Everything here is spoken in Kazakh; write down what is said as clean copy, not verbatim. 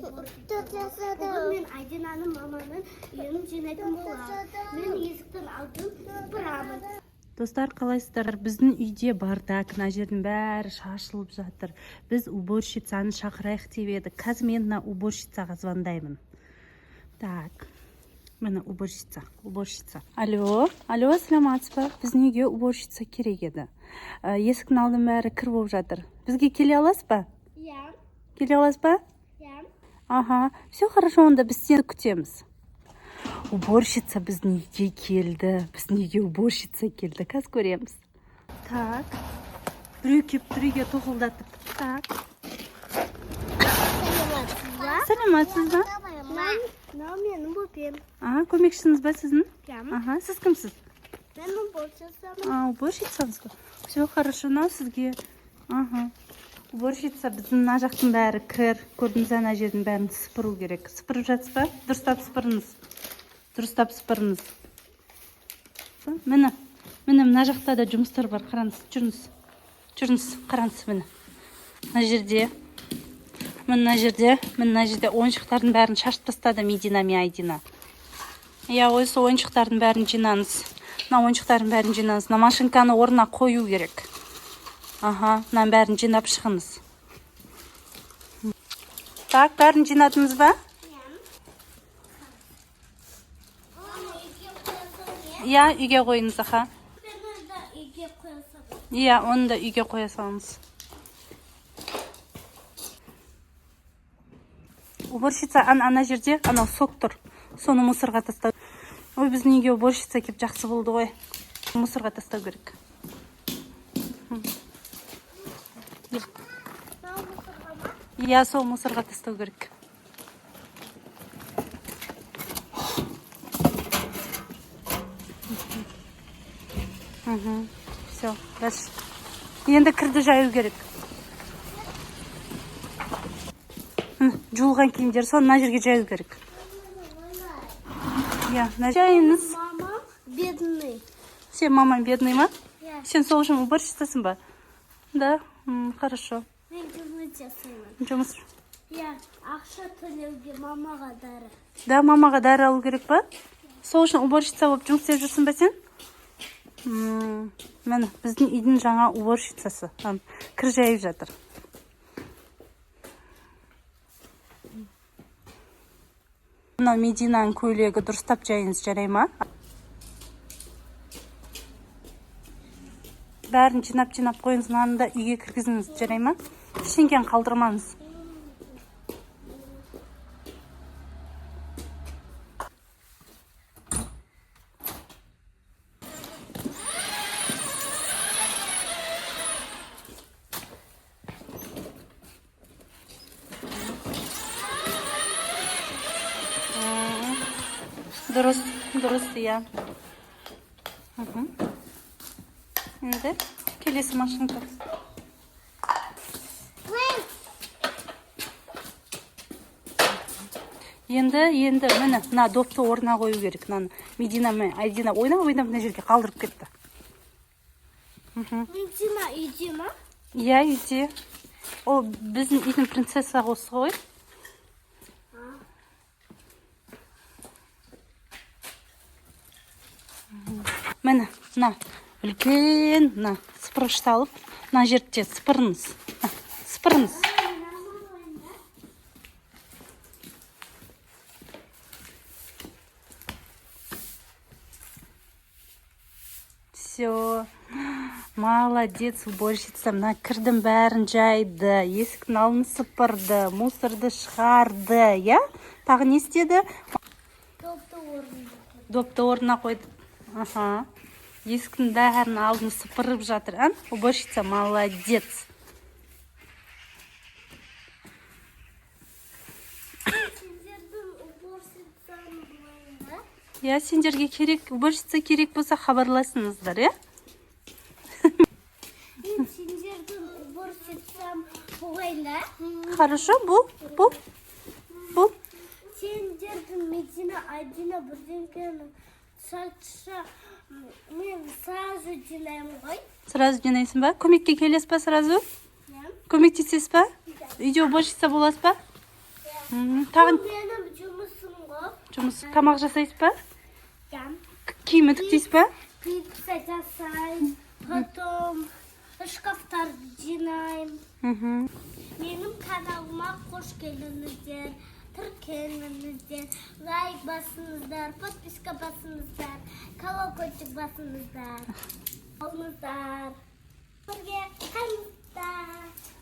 Бүгін мен Айдинаның маманың үйін жинайтын боламын. Мен есіктің алдын сыпырамын. Достар, қалайсыздар? Біздің үйде бардак, мына жердің бәрі шашылып жатыр. Біз уборщицаны шақырайық деп едік. Қазір мен мына уборщицаға звондаймын. Так, міне уборщица, уборщица. Алло, алло, саламатсыз ба? Біздің үйге уборщица керек еді. Есіктің алдының бәрі кір болып жатыр. Бізге келе аласыз ба? Иә, Келе аласыз ба? иә. Ага, все хорошо, онда біз сені күтеміз. Уборщица біздің үйге келді. Біздің үйге уборщица келді. Қазір көреміз. Так. Біреу келіп тұр үйге тоқылдатып. Так. Саламатсыз ба? Саламатсыз ба? Мынау менің бөпем. А, көмекшіңіз ба сіздің? Иә. Аха, сіз кімсіз? Мен уборщицамын. А, уборщицаңыз ба? Все хорошо, мынау сізге. Аха. Уборщица, біздің мына жақтың бәрі кір. Көрдіңіз, ана жердің бәрін сыпыру керек. Сыпырып жатсыз ба? Дұрыстап сыпырыңыз. Дұрыстап сыпырыңыз. Міне, міне, мына жақта да жұмыстар бар. Қараңыз, жүріңіз. Жүріңіз, қараңыз, міне. Мына жерде, мына жерде, мына жерде ойыншықтардың бәрін шашып тастады Медина мен Айдина. Иә, осы ойыншықтардың бәрін жинаңыз. Мына ойыншықтардың бәрін жинаңыз. Мына машинканы орнына қою керек. Аха, мынаның бәрін жинап шығыңыз. Так, бәрін жинадыңыз ба? Иә. Оны үйге қоя салайын. Иә, үйге қойыңыз, аха. Мен оны да үйге қоя салайын. Иә, оны да үйге қоя салыңыз. Уборщица, ана жерде анау сок тұр. Соны мусорға тастау. Ой, біздің үйге уборщица келіп жақсы болды ғой. Мусорға тастау керек. Мынау мусорға ма? Иә, сол мусорға тастау керек. Мхм. Все, дальше. Енді кірді жаю керек. Жуылған киімдер соны мына жерге жаю керек. Иә, мына жайыңыз. Мамам бедный. Сен мамаң бедный ма? Иә. Сен сол үшін уборщицасың ба? Да? Хорошо. Мен жұмыс жасаймын. Жұмыс. Иә, ақша төлеуге мамаға дәрі. Да, мамаға дәрі алу керек па? Сол үшін уборщица болып жұмыс істеп жүрсің ба сен? Міне, біздің үйдің жаңа уборщицасы. Кір жайып жатыр. Мынау Мединаның көйлегі, дұрыстап жайыңыз, жарай ма? Бәрін жинап-жинап қойыңыз, мынаны да үйге кіргізіңіз, жарай ма? Ештеңені қалдырмаңыз. Дұрыс, дұрыс, иә. Мхм. Енді келесі машинка. Енді, міне, мына допты орнына қою керек. Мынаны Медина мен Айдина ойнап, ойнап мына жерге қалдырып кетті. Медина үйде ма? Иә, үйде. Ол біздің үйдің принцесса осы ғой. Міне, мына үлкен мына сыпырғышты алып, мына жерді де сыпырыңыз. Мына, сыпырыңыз. Все. Молодец, уборщица. Мына кірдің бәрін жайды, есіктің алдын сыпырды, мусорды шығарды, иә? Тағы не істеді? Допты орнына қойды. Допты орнына қойды. Аха. Есіктің бәрін алдын сыпырып жатыр. А? Уборщица молодец. Сендердің уборщицаң болайын ба? Иә, сендерге керек, уборщица керек болса хабарласыңыздар, иә? Мен сендердің уборщицам болайын да? Хорошо, бұл, бұл, бұл. Сендердің Медина, Айдина бірдеңкені шашса, мен сразу жинаймын ғой. Сразу жинайсың ба? Көмекке келесіз ба сразу? Иә. Көмектесесіз ба? Үйде уборщица боласыз ба? Иә. Тағы? Менің жұмысым ғой. Жұмыс. Тамақ жасайсыз ба? Да. Киім үтіктейсіз ба? Пицца жасаймын, потом шкафтарды жинаймын. Менің каналыма қош келдіңіздер, тіркеліңіздер, лайк басыңыздар, подписка басыңыздар, колокольчик басыңыздар. Болыңыздар. Бірге қалыңыздар.